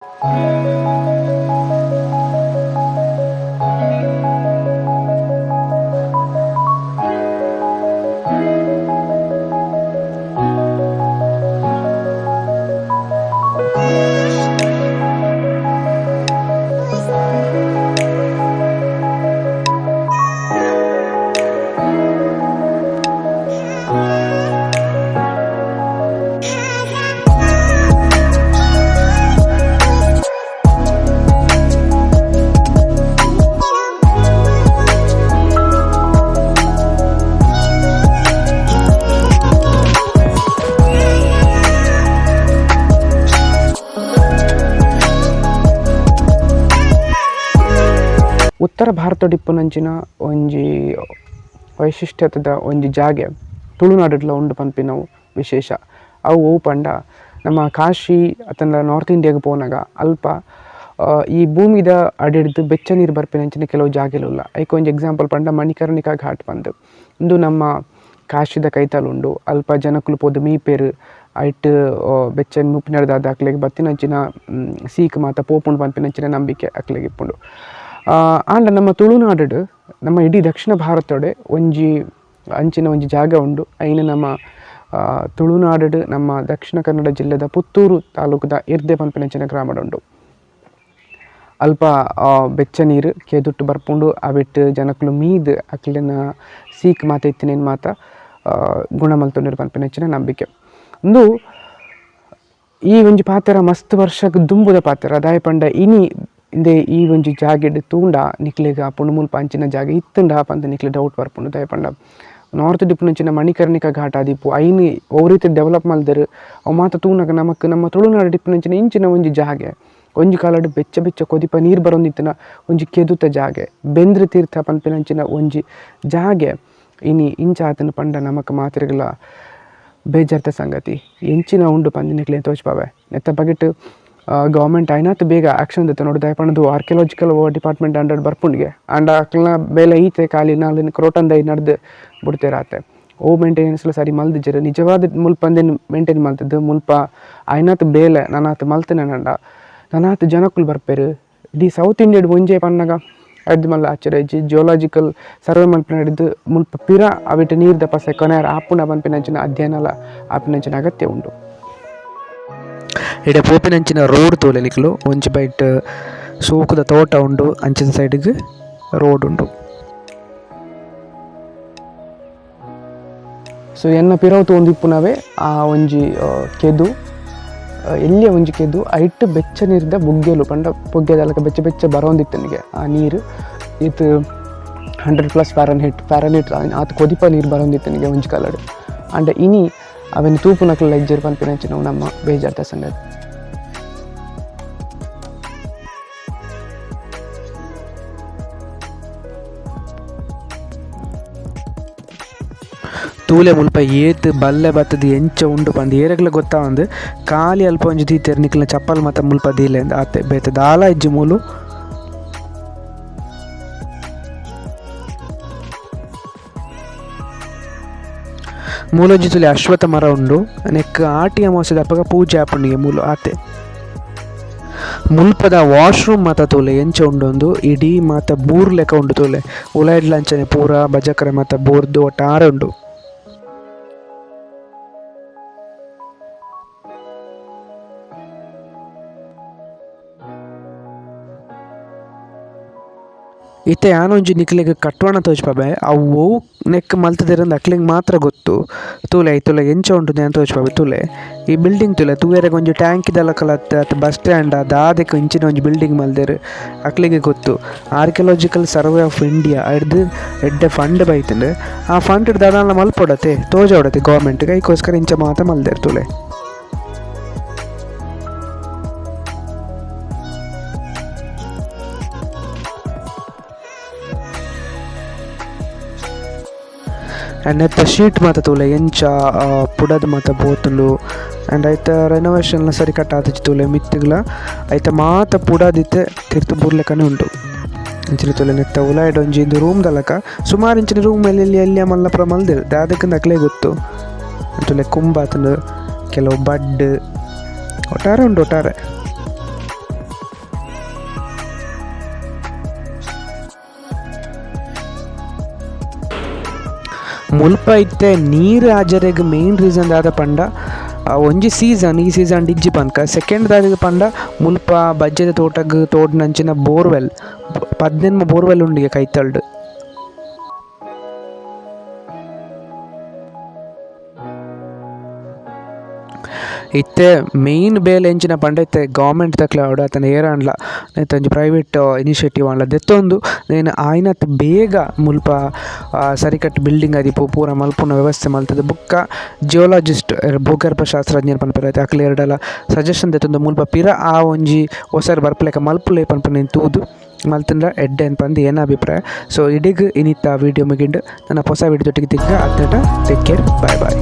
ಉತ್ತರ ಭಾರತೊಡಿಪ್ಪುನಂಚಿನ ಒಂಜಿ ವೈಶಿಷ್ಟ್ಯತೆದ ಒಂಜಿ ಜಾಗೆ ತುಳುನಾಡುಡ್ಲ ಉಂಡು ಪನ್ಪಿನವು ವಿಶೇಷ. ಅವು ಒವು ಪಂಡ ನಮ್ಮ ಕಾಶಿ ಅತ್ತಂಡ ನಾರ್ತ್ ಇಂಡಿಯಾಗ್ ಪೋನಗ ಅಲ್ಪ ಈ ಭೂಮಿದ ಅಡಿಡ್ದ್ ಬೆಚ್ಚ ನೀರು ಬರ್ಪಿನಂಚಿನ ಕೆಲವು ಜಾಗೆಲು ಉಲ್ಲ. ಐಕ್ ಒಂಜಿ ಎಕ್ಸಾಂಪಲ್ ಪಂಡ ಮಣಿಕರ್ಣಿಕಾ ಘಾಟ್ ಪಂದ್. ಉಂದು ನಮ್ಮ ಕಾಶಿದ ಕೈತಲ್ ಉಂಡು. ಅಲ್ಪ ಜನಕುಲು ಪೋದು ಮೀಪೆರ್, ಐಟ್ ಬೆಚ್ಚ ಮುಪ್ಪಿನಡ್ದಾದ್ ಅಕ್ಲೆಗ್ ಬತ್ತಿನಂಚಿನ ಸೀಕ್ ಮಾತ ಪೋಪುಂಡು ಪನ್ಪಿನಂಚಿನ ನಂಬಿಕೆ ಅಕ್ಲೆಗ್ ಇಪ್ಪುಂಡು. ಆಂಡ ನಮ್ಮ ತುಳುನಾಡುಡ್ ನಮ್ಮ ಇಡೀ ದಕ್ಷಿಣ ಭಾರತೊಡೆ ಒಂಜಿ ಅಂಚಿನ ಒಂಜಿ ಜಾಗ ಉಂಡು. ಐನ್ ನಮ್ಮ ತುಳುನಾಡುಡ್ ನಮ್ಮ ದಕ್ಷಿಣ ಕನ್ನಡ ಜಿಲ್ಲೆದ ಪುತ್ತೂರು ತಾಲೂಕುದ ಇರ್ದೆ ಪನ್ಪಿನಂಚಿನ ಗ್ರಾಮಡ್ ಉಂಡು. ಅಲ್ಪ ಬೆಚ್ಚ ನೀರು ಕೆದುಟ್ಟು ಬರ್ಪುಂಡು. ಅವೆಟ್ ಜನಕುಲು ಮೀದ್ ಅಕ್ಲೆನ ಸೀಕ್ ಮಾತ ಇತ್ತಿನೇನ್ ಮಾತ ಗುಣ ಮಲ್ತೊಂಡೆರ್ ಪನ್ಪಿನಂಚಿನ ನಂಬಿಕೆ. ಉಂದು ಈ ಒಂಜಿ ಪಾತೆರ ಮಸ್ತ್ ವರ್ಷಗ್ ದುಂಬುದ ಪಾತೆರ. ದಾಯೆ ಪಂಡ ಇನಿ ಇಂದೇ ಈ ಒಂಜಿ ಜಾಗೆಡ್ ತೂಂಡ ನಿಕ್ಲೆಗ್ ಆಪುಂಡು ಮುಲ್ಪ ಅಂಚಿನ ಜಾಗೆ ಇತ್ತುಂಡ ಪಂದ್ ನಿಕ್ಲೆ ಡೌಟ್ ಬರ್ಪುಂಡು. ದಾಯೆ ಪಂಡ ನಾರ್ತ್ ಡಿಪ್ಪುನಂಚಿನ ಮಣಿಕರ್ಣಿಕಾ ಘಾಟ್ ಆದಿಪ್ಪು ಐನ್ ಒವು ರೀತಿ ಡೆವಲಪ್ ಮಲ್ದೆರ್ ಅವು ಮಾತ ತೂನಗ ನಮಕ್ ನಮ್ಮ ತುಳುನಾಡು ಡಿಪ್ಪುನಂಚಿನ ಇಂಚಿನ ಒಂಜಿ ಜಾಗೆ ಒಂಜಿ ಕಾಲಡ್ ಬೆಚ್ಚ ಬೆಚ್ಚ ಕೊದಿಪ ನೀರು ಬರೊಂದಿತ್ತಿನ ಒಂಜಿ ಕೆದುತ ಜಾಗೆ ಬೆಂದ್ರ ತೀರ್ಥ ಪನ್ಪಿನಂಚಿನ ಒಂಜಿ ಜಾಗೆ ಇನಿ ಇಂಚ ಆತನ ಪಂಡ ನಮಕ್ ಮಾತೆರ್ಗ್ಲ ಬೇಜಾರ್ದ ಸಂಗತಿ. ಎಂಚಿನ ಉಂಡು ಪಂದ್ ನಿಕ್ಲೆನ್ ತೋಜ್ಪಾವೆ. ನೆತ್ತ ಬಗೆಟ್ ಗವರ್ಮೆಂಟ್ ಆಯಿನಾತ್ ಬೇಗ ಆಕ್ಷನ್ ದೆತ್ತೊನೊಡು. ದಾಯೆ ಪಂಡ ಆರ್ಕಿಯಾಲಜಿಕಲ್ ಡಿಪಾರ್ಟ್ಮೆಂಟ್ ಅಂಡರ್ ಬರ್ಪುಂಡಿಗೆ ಆಂಡ ಅಕ್ಲ್ನ ಬೇಲೆ ಈತೆ ಖಾಲಿ ನಾಲ್ ಕ್ರೋಟನ್ ದೈ ನಡ್ದು ಬುಡ್ತೇರಾತೆ. ಓ ಮೇಂಟೆನೆನ್ಸ್ಲ ಸರಿ ಮಲ್ದಿಜೆರ್. ನಿಜವಾದ ಮುಲ್ಪ ಅಂದೆನ್ ಮೇಂಟೈನ್ ಮಲ್ತುದು ಮುಲ್ಪ ಆಯಿನಾತ್ ಬೇಲೆ ನನಾತ್ ಮಲ್ತಿನಂಡ ನನಾತ್ ಜನಕುಲು ಬರ್ಪೆರ್. ಇಡೀ ಸೌತ್ ಇಂಡಿಯಾಡ್ ಒಂಜೇ ಪನ್ನಗ ಅಡ್ದ್ ಮಲ್ಲ ಆಶ್ಚರ್ಯ ಇಜ್ಜಿ. ಜಿಯೋಲಾಜಿಕಲ್ ಸರ್ವೆ ಮಲ್ಪಿನಡ್ದು ಮುಲ್ಪ ಪಿರ ಅವೆಟ್ ನೀರ್ದ ಪಸೆ ಕೊನೆಯರ್ ಆಪುಂಡ ಪನ್ಪಿನಂಚಿನ ಅಧ್ಯಯನಲ ಆಪಿನಂಚಿನ ಅಗತ್ಯ ಉಂಡು. ಇಡೆ ಪೋಪಿನಂಚಿನ ರೋಡ್ ತೂಲೆ ನಿಕುಲು ಒಂಜಿ ಬೈಟ್ ಸೋಕುದ ತೋಟ ಉಂಡು ಅಂಚಿನ ಸೈಡ್ಗ್ ರೋಡ್ ಉಂಡು. ಸೊ ಎನ್ನ ಪಿರವು ತೂವೊಂದಿಪ್ಪುನವೇ ಆ ಒಂಜಿ ಕೆದು, ಎಲ್ಯ ಒಂಜಿ ಕೆದು. ಐಟ್ ಬೆಚ್ಚ ನೀರ್ದ ಬುಗ್ಗೆಲು ಪಂಡ ಬುಗ್ಗೆದಲಕ ಬೆಚ್ಚ ಬೆಚ್ಚ ಬರೋಂದಿತ್ತನಿಗೆ ಆ ನೀರು. ಇತ್ 100+ ಫ್ಯಾರನ್ಹೀಟ್ ಆತ್ ಕೊದಿಪ ನೀರು ಬರೋಂದಿತ್ತನಿಗೆ ಒಂಜಿ ಕಾಲಡ್. ಆಂಡ ಇನಿ ಅವೆನ್ ತೂಪುನಕ್ಲ ಇಜ್ಜೆರ್ ಪನ್ಪಿನಂಚಿನವು ನಮ್ಮ ಬೇಜಾರ್ದ ಸಂಗತಿ. ತೂಲೆ ಮುಲ್ಪ ಏತ್ ಬಲ್ಲೆ ಬತ್ತುದು ಎಂಚ ಉಂಡು ಪಂದ್ ಏರೆಗ್ಲ ಗೊತ್ತಾವಂದು. ಖಾಲಿ ಅಲ್ಪ ಒಂಜಿ ದೀತೆರ್ ನಿಕ್ಲ್ನ ಚಪ್ಪಲ್ ಮಾತ ಮುಲ್ಪ ದೀಲೆ ಆತೆ ಬೇತೆ ದಾಲ ಇಜ್ಜಿ ಮೂಲು. ಮೂಲೊಂಜಿ ತೂಲೆ ಅಶ್ವತ್ಥ ಮರ ಉಂಡು. ನೆಕ್ ಆಟಿ ಅಮಾವಾಸ್ಯೆ ಅಪಗ ಪೂಜೆ ಆಪುಂಡಿಗೆ ಮೂಲು ಆತೆ. ಮುಲ್ಪದ ವಾಶ್ರೂಮ್ ಮಾತ ತೂಲೆ ಎಂಚ ಉಂಡೊಂದು ಇಡೀ ಮಾತ ಬೂರ್ ಲೆಕ್ಕ ಉಂಡು ತೂಲೆ. ಉಲಾಯಿಡ್ಲ ಅಂಚನೆ ಪೂರ ಬಜಕರೆ ಮಾತ ಬೂರ್ದು ಒಟ್ಟಾರೆ ಉಂಡು. ಇತ್ತೆ ಯಾನೊಂಜಿ ನಿಕ್ಲೆಗ್ ಕಟ್ವಾಣ ತೋಜ್ಪಾಬೆ ಅವು ಒವು ನೆಕ್ ಮಲ್ತುದೆರ್ ಅಕ್ಲೆಗ್ ಮಾತ್ರ ಗೊತ್ತು. ತೂಲೆ ಐತುಲ ಎಂಚ ಉಂಡು ಯಾನ್ ತೋಜ್ಪಾಬೆ ತೂಲೆ. ಈ ಬಿಲ್ಡಿಂಗ್ ತೂಲೆ ತೂವೆರೆಗ್ ಒಂಜಿ ಟ್ಯಾಂಕ್ ದಲಕಲ ಅತ್ತ್ ಬಸ್ ಸ್ಟ್ಯಾಂಡ್ ದಾದೆಕ್ ಇಂಚಿನ ಒಂಜಿ ಬಿಲ್ಡಿಂಗ್ ಮಲ್ದೆರ್ ಅಕ್ಲೆಗ್ ಗೊತ್ತು. ಆರ್ಕಿಯಾಲಜಿಕಲ್ ಸರ್ವೆ ಆಫ್ ಇಂಡಿಯಾ ಐಡ್ದ್ ಎಡ್ಡೆ ಫಂಡ್ ಬೈತ್ಂಡ್. ಆ ಫಂಡ್ ದಾದಾಂಡ ಮಲ್ಪೊಡತೆ ತೋಜಾವೊಡತೆ ಗವರ್ಮೆಂಟ್ ಗ್ ಐಕೋಸ್ಕರ ಇಂಚ ಮಾತ ಮಲ್ದೆರ್ ತೂಲೆ. ಅಂಡ್ ನೆತ್ತ ಶೀಟ್ ಮಾತ ತೂಲೆ ಎಂಚ ಪುಡದ್ ಮಾತ ಪೋತುಂಡು. ಅಂಡ್ ಐತ ರೆನೋವೇಷನ್ ಲ ಸರಿ ಕಟ್ ಆತಿಜಿ ತೂಲೆ ಮಿತ್ತುಗ್ಲ ಐತ ಮಾತ ಪುಡದಿತ್ತೆ ತಿರ್ತ್ ಬೂರ್ಲೆಕನೆ ಉಂಡು. ಅಂಚಿನ ತೂಲೆ ನೆತ್ತ ಉಲಾಯಿಡ್ ಒಂಜಿ ಇಂದು ರೂಮ್ ದಲಕ ಸುಮಾರ್ ಇಂಚಿನ ರೂಮ್ ಎಲ್ಲಿ ಎಲ್ಯ ಮಲ್ಲ ಪೂರ ಮಲ್ದೆರ್ ದಾದೆಕಂದ್ ಅಕ್ಲೆ ಗೊತ್ತು. ತೂಲೆ ಕುಂಬ ಆತುಂಡು ಕೆಲವು ಬಡ್ಡ್ ಒಟ್ಟಾರೆ ಉಂಡು ಒಟ್ಟಾರೆ. ಮುಲ್ಪ ಇತ್ತೆ ನೀರು ಆಜರೆಗ್ ಮೇನ್ ರೀಸನ್ ದಾದ ಪಂಡ ಒಂಜಿ ಸೀಸನ್, ಈ ಸೀಸನ್ ಇಜ್ಜಿ ಪನ್ಕ. ಸೆಕೆಂಡ್ ದಾದ ಪಂಡ ಮುಲ್ಪ ಬಜ್ಜೆದ ತೋಟಗ್ ತೋಡ್ನಂಚಿನ ಬೋರ್ವೆಲ್, 18 ಬೋರ್ವೆಲ್ ಉಂಡಿಗೆ ಕೈತಲ್ಡ್. ಇತ್ತೆ ಮೇನ್ ಬೇಲೆ ಎಂಚಿನ ಪಂಡ ಇತ್ತೆ ಗವರ್ಮೆಂಟ್ ದಕ್ಲೆ ಆವಡ್ ಅತ್ತಂಡ ಏರಾಂಡ್ಲ ನೆತ್ತ ಒಂಜಿ ಪ್ರೈವೇಟ್ ಇನಿಷಿಯೇಟಿವ್ ಆಂಡ್ಲ ದೆತ್ತೊಂದು ನೇನ್ ಆಯಿನಾತ್ ಬೇಗ ಮುಲ್ಪ ಸರಿಕಟ್ಟ್ ಬಿಲ್ಡಿಂಗ್ ಆದಿಪ್ಪು ಪೂರ ಮಲ್ಪುನ ವ್ಯವಸ್ಥೆ ಮಲ್ತುದು ಬೊಕ್ಕ ಜಿಯೋಲೋಜಿಸ್ಟ್ ಭೂಗರ್ಭ ಶಾಸ್ತ್ರಜ್ಞೆರ್ ಪನ್ಪೆರ್ ಐತ ಅಕ್ಲ್ ಏರ್ಡಲ ಸಜೆಷನ್ ದೆತ್ತೊಂದು ಮುಲ್ಪ ಪಿರ ಆ ಒಂಜಿ ಒಸರ್ ಬರ್ಪುಲೆಕ ಮಲ್ಪುಲೆ ಪನ್ಪುನೆನ್ ತೂದು ಮಲ್ತುಂಡ ಎಡ್ಡೆ ಪಂದ್ ಎನ್ನ ಅಭಿಪ್ರಾಯ. ಸೊ ಇಡೆಗ್ ಇನಿತ ವೀಡಿಯೋ ಮುಗಿಂಡ್. ನನ ಪೊಸ ವೀಡಿಯೋ ದೊಟ್ಟಿಗೆ ತಿಕ್ಕ ಅತ್ತಡ. Take care, bye boy.